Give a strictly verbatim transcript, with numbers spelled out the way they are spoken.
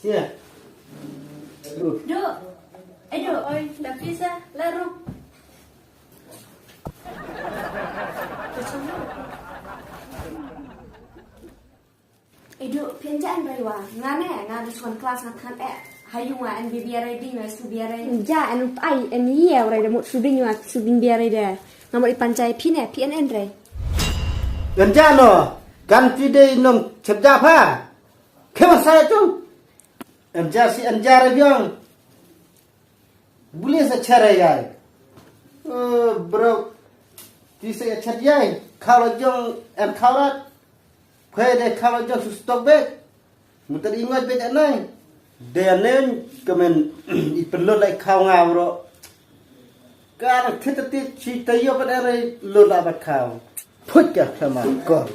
Sia. Duh. Eh, Duh. Oi, tapi sa, laru. Eh, Duh, pynjan rai wa. Nga ne, nga da suan kelas nga than eh. Hayu nga en bibiare ding, nga su biare. Ja, en ai, en ye, rai da mut su ding wa, su ding biare de. Nga mut i panjai pine, P N N rai. Enja no, kan ti dei nong chepja pha. Khe ma sa tu. Enja si enja re biang. Buli sa chare yai. Eh, bro. Ti sa ya chat yai. Khaw la jong en khaw rat. Phai de khaw la jong su stok bek. Mutar i ngoj bek anai. De anen kamen i perlu lai khaw nga bro. Ka na thit thit chi tayo pat ere lo la bat khaw. Phut ka khama kor.